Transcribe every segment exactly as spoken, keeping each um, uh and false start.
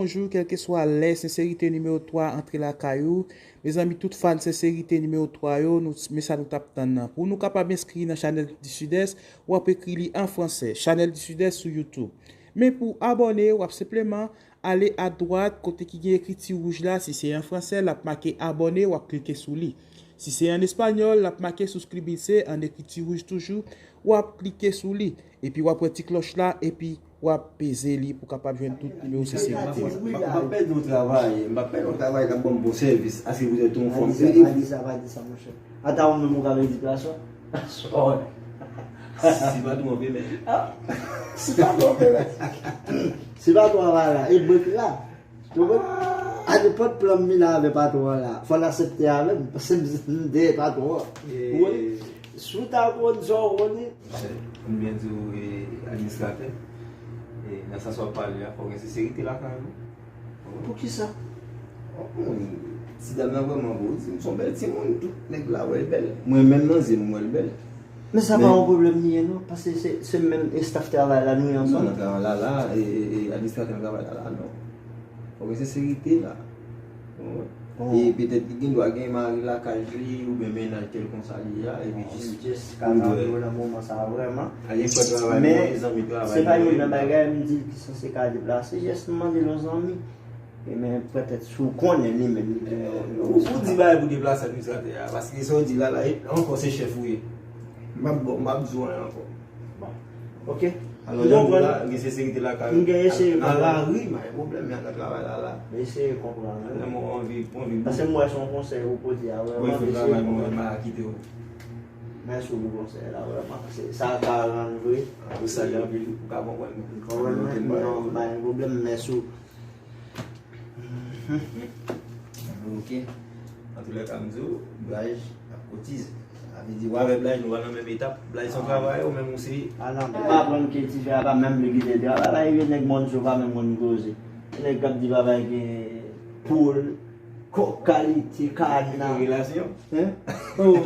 Bonjou, kèlkeswa lè, senserite nimewo twa antre lakay ou. Mezanmi, tout fan senserite nimewo twa yo, nou, men sa nou t ap tann nan. Pou nou kapab enskri nan chanèl di Sidès, w ap ekri li an fransè, chanèl di Sidès sou YouTube. Men pou abòne, w ap senpleman ale adwat, kote ki gen ekriti wouj la, si se an fransè, l ap make abòne, w ap klike sou li. Si se an espanyòl, l ap make suscribirse an ekriti wouj toujou, w ap klike sou li. Epi w ap wè ti klòch la, epi w ap peze li pou kapab jwenn tout nimewo senserite yo. M ap pèdi yon travay, m ap pèdi yon travay k ap ban m bon sèvis. Aske vous êtes un fòm. Pa di sa, pa di sa, pa di sa, monchè. Ata ou menm ou ka pèdi plas ou? Sa w wè? Si patwon an pe mèt. Si patwon an pe mèt. Si patwon an pa la, e bank la. Ou konprann? A nenpòt plan m mennen avè patwon an la, fò l aksepte avè m, paske m, m dèyè patwon an. Ou konprann? Si w ta konn sa w konnen. Monchè, pou m byen di w, e, administratè, e, nan sans w ap pale a, fò w gen senserite lakay ou. Poukisa? Ti dam nan vrèman bon, wi, se yon bèl timoun, tout nèg la wè l bèl. Mwen menm nan zye m, m wè l bèl. Men sa pa yon pwoblèm li ye non, paske se, se menm staff travay la nou ye ansanm. Non, nan travay la la, e, e, e, administratè nan travay la la, non. Fò gen senserite la. E petèt li gen dwa gen mari lakay li oubyen mennaj tèl konsa li ye a, epi jis. Jis ka tann yo nan moman sa a vrèman. Al gen frè travay mwen, zanmi travay mwen. Men se pa youn nan bagay m di ki sanse ka deplase, jis m mande l yon zanmi. E men petèt si w konnen li menm li gen yon. Ou di bagay pou deplase administratè a, paske sa w di la la, ankò se chèf ou ye. M p ap ba w, m p ap di w anyen ankò. Bon. Ok. Alò, jan m di w la, gen senserite lakay ou. M gen eseye konprann. Nan lari, pa gen pwoblèm, men nan travay la la. M eseye konprann wi. Paske m wè se yon konsèy ou pote a vrèman, m eseye konprann. Mèsi pou konsèy la vrèman, paske sa ka rann vre. Ou salye anpil, ou ka konprann. Konprann mwen, non, pa gen pwoblèm, mèsi. Ok. Antoulèka, m di w, Blaj ap kotize. Sa vle di, w avè Blaj, nou pa nan menm etap. Blaj se yon travayè, ou menm ou se. A non, m pa aprann ke ti frè a pa menm vle kite travay la, epi nèg Monzo pa menm konn koze. Nèg k ap di papa gen poul, kòk kalite, kana. Relasyon? Hein? Oh.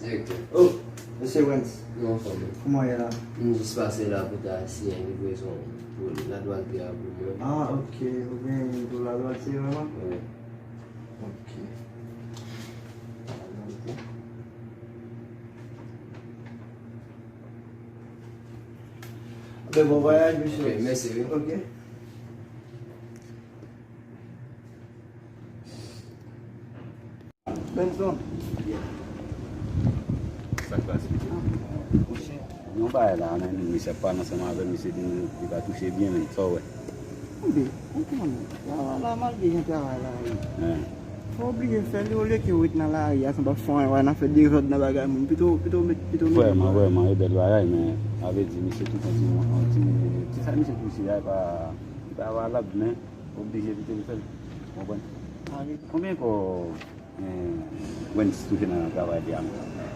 Direktè. Oh, mesye Wens. Nou anfòm wi. Kòman w ye la? M jis pase la pou ta siyen livrezon pou ladwalite a pou mwen. Ah, ok. Ou gen pou ladwalite vrèman? Wi. Ok. Ladwalite. Anben, bon vwayaj, mesye. Ok, mèsi wi. Ok. Benson. Sa k pase? Monchè, yon bagay la, men misye ap pale ansanm avè m, misye di li pa touche byen, men sa w wè? Tande, ou konnen, travay la, malgre jan travay la ye, fò w bliye fè li, olye ke w ret nan lari a, san w pa fè anyen, w al nan fè dezòd nan bagay moun, pito, pito w met, pito w met. Vrèman, vrèman, e bèl bagay, men sa vle di misye touche yon ti, yon ti, ti sa misye touche a, e pa, e pa valab, men oblije kite l fè l. Ou konprann? Konbyen kò, eh, Wens touche nan travay li a?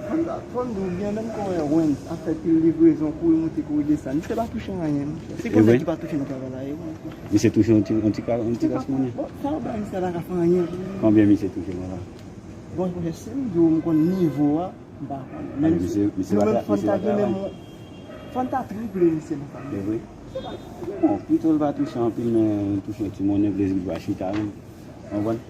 Fò m ta, fò m di w byen, menm kò Wens ap fè pil livrezon, kouri monte, kouri desann. Misye pa touche anyen, monchè. Se konbyen ki pa touche nan travay la, e wi. Misye touche yon ti, yon ti ka, yon ti kras monnen. Bon, sa yo bay misye la ka fè anyen. Konbyen misye touche nan la? Bon, monchè, si m di w m konn nivo a, m pa konnen. Men misye, misye nou menm fò n ta gen menm, fò n ta triple misye nan sa. E vre? Bon, pito l pa touche anpil, men touche yon ti monnen, plezi li pa chita menm. Konprann?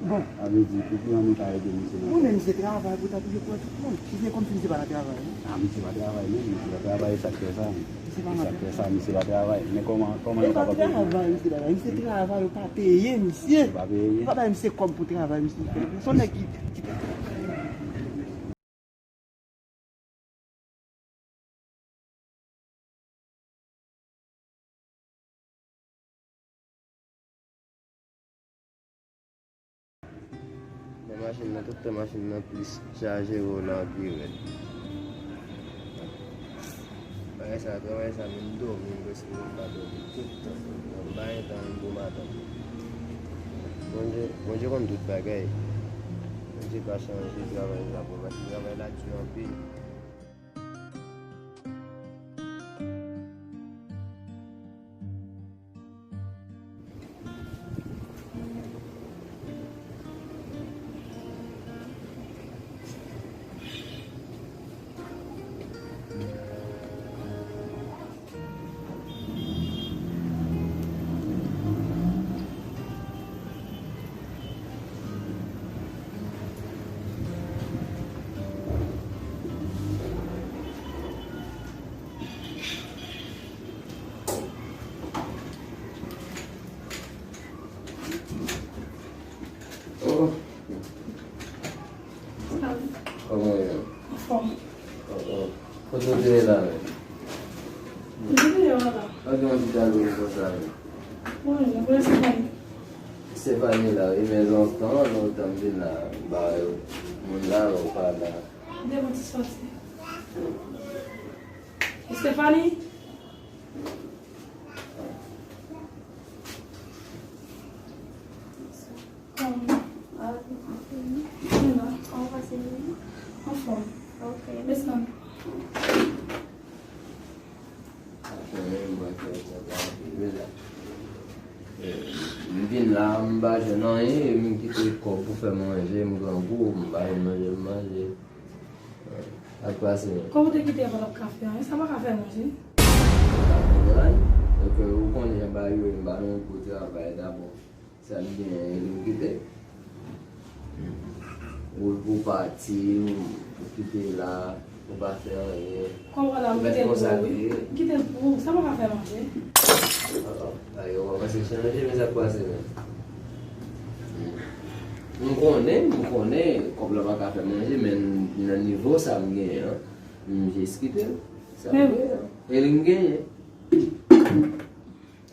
Bon. Sa vle di, pou ki jan nou ka ede misye nan. Ou menm, misye travay pou ta touche pou tout moun. Si se kòmsi misye pa nan travay, non? Ah, misye pa travay menm, misye pa travay, e sa k fè sa. Misye pa nan travay. E sa k fè sa, misye pa travay. Men kòman, kòman nou kapab ede? E pa travay misye pa travay. Misye travay, yo pa peye misye. Yo pa peye? Yo pa bay misye kòb pou travay misye fè. Se yon nèg ki, ki Nan machin nan, tout tan machin nan plis chaje, w nan pi rèd. Bagay sa, travay sa, menm dòmi, m prèske menm pa dòmi. Tout tan, m pa gen tan menm pou madanm. Bondye, Bondye konn tout bagay. Bondye pa chanje, travay la bon, paske travay la di anpil. Stephanie la menm. Li deyò la. Pa gen yon ti talou konsa menm. Bon, mwen konn Stephanie. Stephanie la, wi, men lontan, lontan m vin la, m pa wè moun la, ou pa la. Depi w te sòti. Stephanie? Kòman? Ah, mwen la. Kòman w pase jodi? Anfòm. Ok. Desann. M vin la, m pa jwenn anyen, m kite kòb pou fè manje, m grangou, m pa jwenn manje, m manje. Sa k pase menm? Kòman w te kite a pa t ap ka fè anyen? Sa pa ka fè manje. Sa konprann? Donk, ou konnen jan bagay yo ye, m pa nan yon gwo travay dabò. Sa m genyen, e li m kite. Ou, ou pati, ou, ou kite la, ou pa fè anyen. Kòb la, m kite l pou ou, wi. M kite l pou ou, sa pa ka fè manje. Ah, ah, yo kòmanse chanje, men sa k pase menm? M konnen, m konnen, kòb la pa ka fè manje, men nan nivo sa m genyen an, m jis kite l. Sa m genyen an. E li m genyen.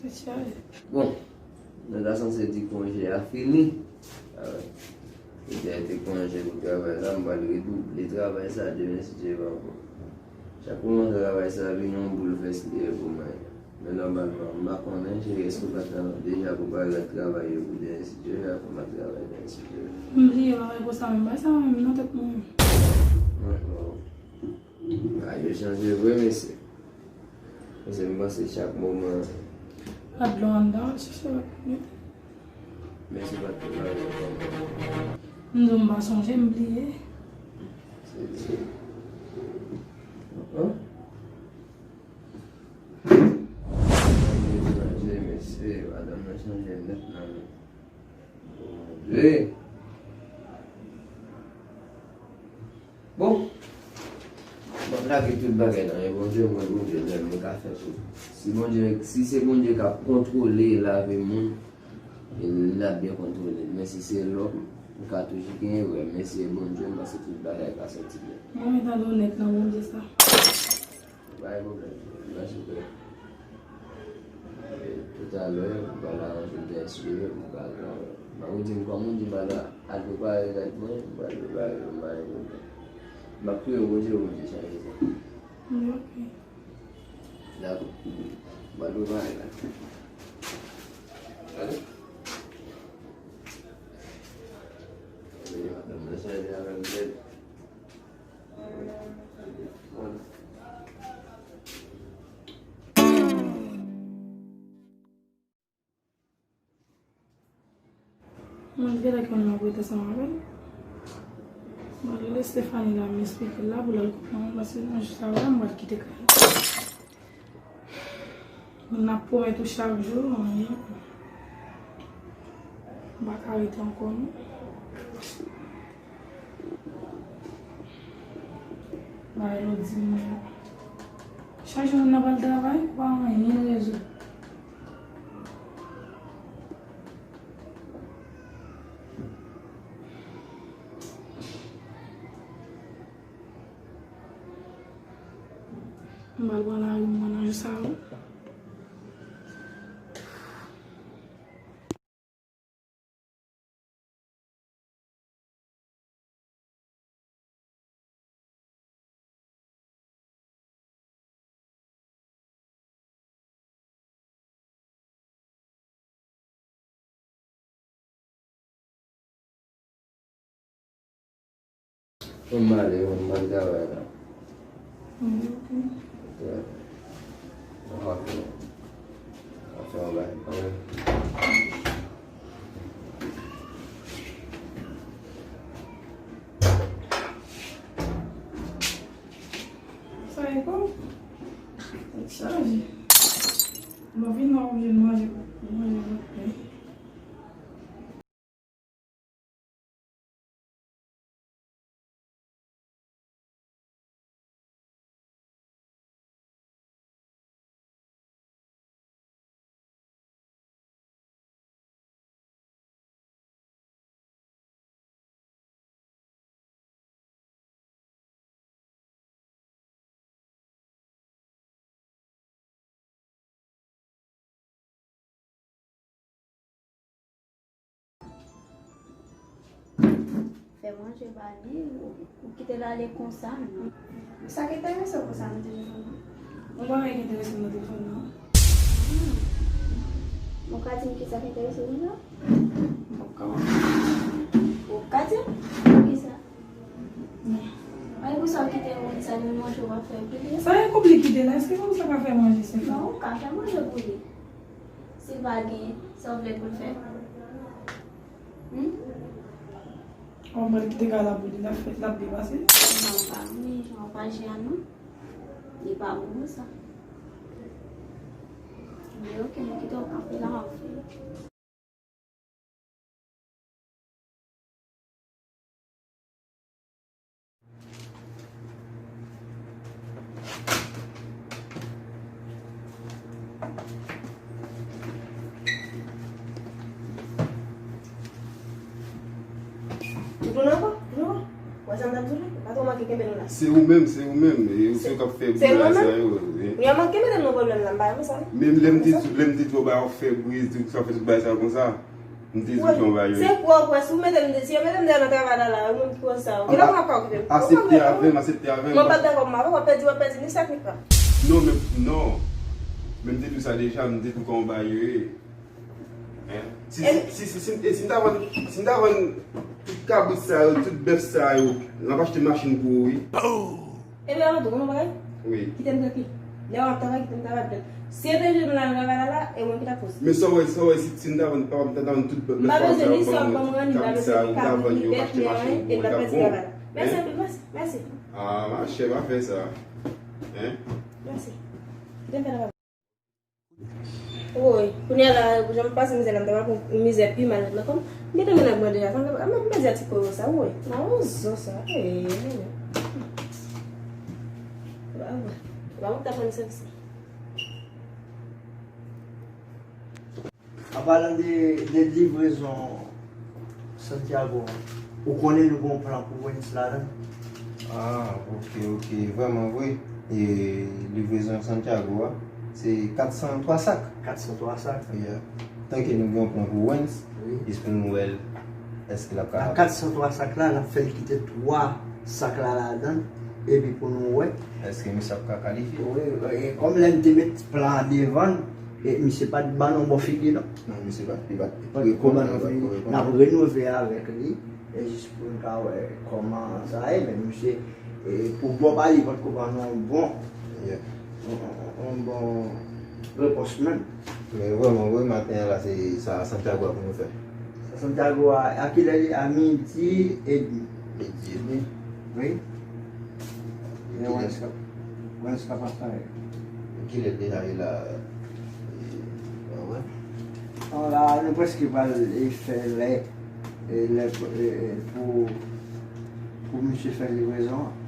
Tèt chaje. Bon, nou ta sanse di konje a fini. Alò, li te konje pou travay la, m pral redouble travay sa demen si Dye vle ankò. Chak moman travay sa vin yon boulvès li ye pou mwen. Men nòmalman, m pa konnen, cheri, èske w pa t deja prepare lòt travay yo pou demen si Dye vle, apre m ap travay demen si Dye vle. M bliye bagay konsa menm, bagay sa menm nan tèt mwen. Bon, bon. Bagay yo chanje vre, mesye. Mesye, m panse chak moman. Pa dlo anndan, al chèche lòt moun. Mesye, pa t prepare yo kòman. M di w m pa sonje, m bliye. Se di. An? Bagay yo chanje, mesye, madanm nan chanje nèt nan men. Bondye. Bon, m ap lage tout bagay nan men Bondye, mwen Bondye menm mwen ka fè tout. Si Bondye, si se Bondye k ap kontwole lavi moun, e l ap byen kontwole l. Men si se lòm, ou ka toujou gen erè, men si se Bondye, m panse tout bagay ka sòti byen. Mwen menm tande w nèt nan Bondye sa. Pa gen pwoblèm. Mèsi frè. E, toutalè, m pral aranje dèyè sou yo, m pral, m ap di m kòman di m al, al prepare rèd mwen, m pral prepare yo, m pa gen pwoblèm. M ap priye Bondye, Bondye chanje sa. Wi, ok. Dakò. M pral prepare la. Gade. Madanm nan chanje avè m nèt. Mwen te gentan konn nan prete ansanm avè l. Mwen rele Stephanie la, m esplike l la pou l al konprann, paske nan jou sa yo la, m pral kite kay la. Moun ap pwomèt ou chak jou, anyen. M pa ka rete ankò, non. Bagay lòt di mwen. Chak jou moun nan pral travay, pa anyen rezoud. M pral pran lari mwen nan jou sa yo. Mwen m ale, mwen m al travay la. Mm, ok. Ok. Mwen pa fè, pa fè yon bagay kanmenm. Sa e kòb? Tèt chaje. Bon, vin nan oblije manje, manje vant plen. Manje pa gen, ou, ou kite l ale konsa, non. Sa k enterese w konsa nan telefòn nan? Yon bagay ki enterese m nan telefòn nan. Ou ka di m kisa k enterese w nan? M p ap ka wè. Ou ka di m? Kisa? Men, ay, pou sa w kite moun sa, nou manje w ap fè pou li. Sa e koup li kite la, èske kòm sa ka fè manje sèf la? Non, ou ka fè manje pou li. Si l pa gen, sa w vle pou l fè? Hmm? Ou mwen kite kay la pou li, l ap fè, l ap depase. Non, pa manje, jan w pa jè a non. Li pa bon pou sa. Men oke, nou kite w kanpe la, w ap fè. Ou tounen ankò? Ou tounen ankò? Wè sa m t ap di w la? Ou pa twò manke kenbe nou la. Se ou menm, se ou menm. E ou se k ap fè bri la sa yo. Ou manke mete m nan pwoblèm la, m pa renmen sa non. Menm lè m te di, lè m te di w ba w fè bri, di w sa fè tout bagay sa yo konsa. M te di w jan w ba yo. Se kwè w kwè, si w mete m, si yo mete m deyò nan travay la la, yo menm ki koz sa yo. Kilè m ap ka okipe m? Aksepte avè m, aksepte avè m. Mwen pa dakò, m pa dakò, pèdi, w ap pèdi ni sèf ni fran. Non, men, non. Men m te di w sa deja, m te di w kòman bagay yo ye. Hein? Si, si, si, si, si, si m ta vann, si m ta vann tout kabrit sa yo, tout bèf sa yo, m ap achte machin pou ou, wi. Ebyen, avan tou, konnen yon bagay? Wi. Kite m trankil. Lè w ap travay, kite m travay, petèt. Si yo te jwenn m la nan travay la la, e mwen ki t ap koz. Men sa w wè, sa w wè, si, si m ta vann, pa, m ta vann tout bèf sa yo, m pa bezwen ni sa w ban m rann, m pa bezwen ni kabrit, ni bèf, ni anyen, e m t ap pèdi travay la. Mèsi anpil, mèsi, mèsi. Ah, machè, pa fè sa. Hein? Mèsi. Kite m fè travay. Woy, kounye a la, jan m pase mizè la, m ta pral pran yon mizè pi mal nan kò m. M gentan gen nan mwen deja, sa m ta pral, m ap mizè ti koyo sa, woy. Nan yon zo sa, ee, nene. Ba, ba, ba, mwen ta pran sèvis. An palan de, de livrezon Santiago, ou konnen nou gen yon plan pou Wens ladan? Ah, ok, ok, vrèman vre. E livrezon Santiago a, se kat san twa sak. Kat san twa sak? Yeah. Tanke nou gen yon plan pou Wens, wi, jis pou nou wè l, èske l ap ka. Nan kat san twa sak la, n ap fè l kite twa sak la ladan, epi pou nou wè. Èske misye ap ka kalifye? Wi, e kòm lè n te met plan an devan n, e misye pa t ban nou bon figi, non. Non, misye pa t, li pa t reponn, li pa t reponn. N ap renouve avèk li, e jis pou n ka wè kòman sa ye, men misye, e, pou bò pa li, li pa t ko ban nou yon bon, yeah, yon, yon, yon bon repons menm. Men vrèman, wi, maten an la, se sa Santiago a pou nou fè. Sa Santiago a, a kilè li? A midi edmi. Midi edmi? Wi. Men Wens k ap, Wens k ap atake. Kilè deja ye la? E, pa wè. Bon, la, nou prèske pral, e, fè lè, e, lè, e, e, pou, pou misye fè livrezon an.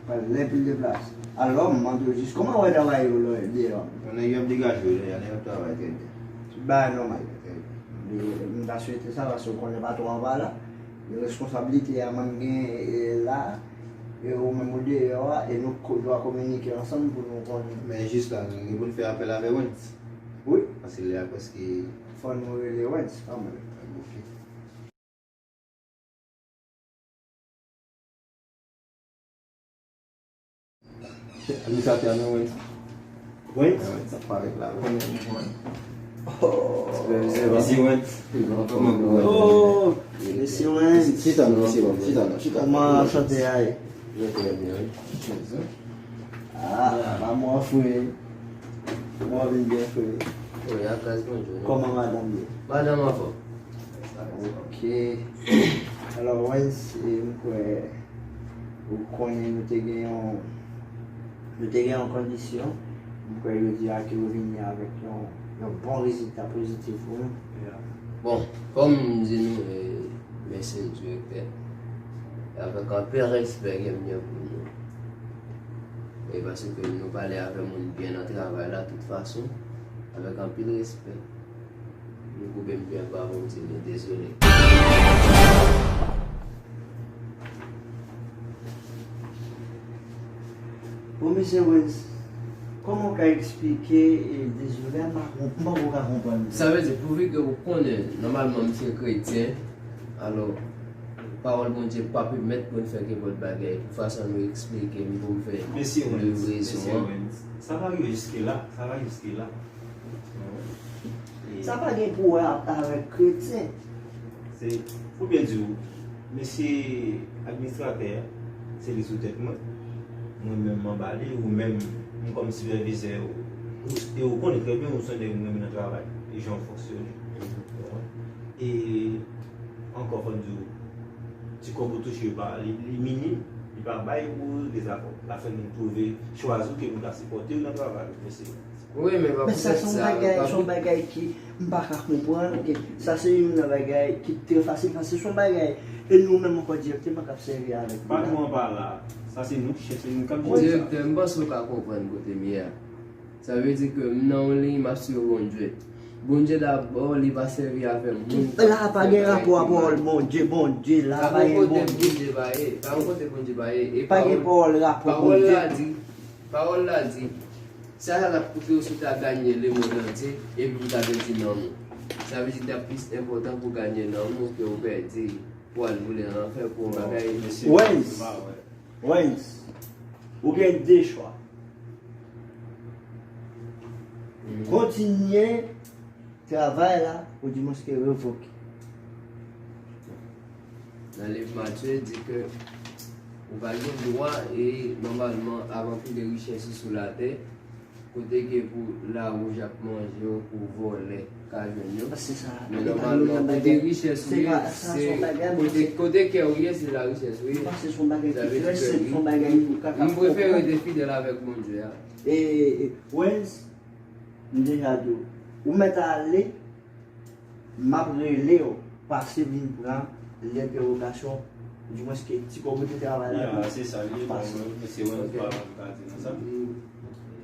Pral lè pou l deplase. Alò, m mande w jis, kòman w wè travay yo lè, deyò? Nèg yo ap degaje yo deja, nèg yo ap travay trè byen. Bagay nòmal. Trè byen. E, m ta swete sa, paske w konnen patwon an pa la. Responsablite a mwen m gen, e, la, e ou menm ou deyò a, e nou ko-, dwa kominike ansanm pou nou konnen. Men jis la, nou gen pou n fè apèl avè Wens. Wi. Paske lè a prèske. Fò nou rele Wens kanmenm. Ok. Administratè a nan Wens. Wens? Wens ap parèt la, wi. Oh. Sipèvizè, mèsi Wens. Kòman pou Wens? Oh, mèsi Wens. Chita non, chita non, chita non, chita. Kòman sante a ye? Trè byen, wi. Ah, maman fre. Kòman vin byen fre? Wi, a gras Bondye. Kòman madanm ye? Madanm anfòm. Ok. Alò, Wens, e, m kwè ou konnen nou te gen yon, nou te gen yon kondisyon. M kwè jodi a ke ou vini avèk yon, yon bon rezilta pozitif pou nou. Yeah. Bon, kòm m di nou, e, mèsi direktè. E avèk anpil respè ke m gen pou nou. E paske nou pale avè moun byen nan travay la, tout fason, avèk anpil respè. Nou koupe m byen ba Bondye, men dezole. Bon, mesye Wens, kòman w ka eksplike, e, dezole a? M pa konp-, m poko ka konprann. Sa vle di, pouvi ke ou konnen, nòmalman, m se kretyen, alò, Pawòl Bondye pa pèmèt pou n fè kenpòt bagay, pou fason nou eksplike m, pou m fè livraison an. Sa pa rive jiske la, sa pa jiske la. Sa pa gen pou wè avèk kretyen. Se, pou byen di w, mesye administratè a, se li sou tèt mwen. Mwen menm m anba li, ou menm, m kòm sipèvizè, ou, e ou konnen trè byen, ou se yon nèg mwen menm nan travay, e jan w fonksyone. E ankò, fò n di w, ti kòb ou touche yo pa, li, li minim, li pa bay pou regle zafè w. Lafè nou twouve chwazi w ke nou ka sipòte w nan travay ou, mesye. Wi, men pa poutèt sa, se yon bagay, se yon bagay ki m pa ka konprann, ke sa se youn nan bagay ki trè fasil, paske se yon bagay, e nou menm ankò dirèkteman k ap sèvi avèk li la. Patwon an pa la, sa se nou ki chèf, se nou k ap jere sa. Direktè, m panse w ka konprann kote m ye a. Sa vle di ke m nan yon liy, m ap swiv Bondye. Bondye dabò, li pa sèvi avè moun k ap fè bagay pou mal. La pa gen rapò a pawòl Bondye, Bondye la pa gen Bondye. Pa yon kote Bondye pa ye, pa yon kote Bondye pa ye. E pa gen pawòl, pawòl rapò Bondye. Pawòl la di, pawòl la di, sa sa t ap koute w si w ta ganye lemonn antye, epi w ta pèdi nanm ou. Sa vle di li t ap plis enpòtan pou w ganye nanm ou ke w pèdi, pou w al boule nan lanfè pou yon bagay. Wens, Wens, ou gen de chwa. Kontinye travay la, oudimwens ke revoke. Nan liv Matye, di ke ou pa gen dwa, e nòmalman, avanpile richès ou sou latè, kote ke pou lawouj ap manje w, pou vòlè ka jwenn yo. Men nòmalman, kote richès ou ye, se kote, kote kè ou ye, se la richès ou ye. Sa vle di ke wi, m prefere rete fidèl avèk Bondye a. E, e, Wens, m deja di w, ou mèt ale, m ap rele w, pase vin pran lèt entèwogasyon, oudimwens ke ti kòb ou te travay la. Ya, se sa l ye, bon, mesye Wens pa ka di nou sa.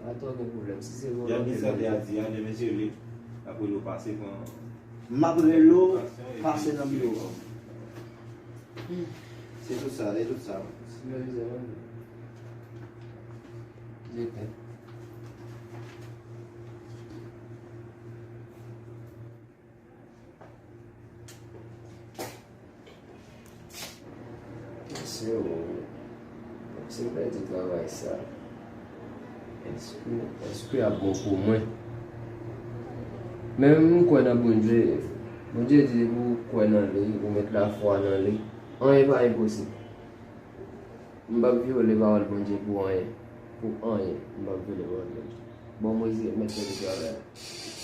Atò, gen pwoblèm, si se volonte Bondye. Administratè a di a, demen se li k ap rele w pase pran. M ap rele w, pase nan biwo. Se tout sa, se tout sa. Sipèvizè, wi. Direktè. Se ou, si m pèdi travay sa, èske, èske ap bon pou mwen? Men m kwè nan Bondye. Bondye di depi ou kwè nan li, ou met lafwa nan li, anyen pa enposib. M p ap vyole pawòl Bondye pou anyen. Pou anyen, m p ap vyole pawòl Bondye. Bon, mwen se mèt fè travay la.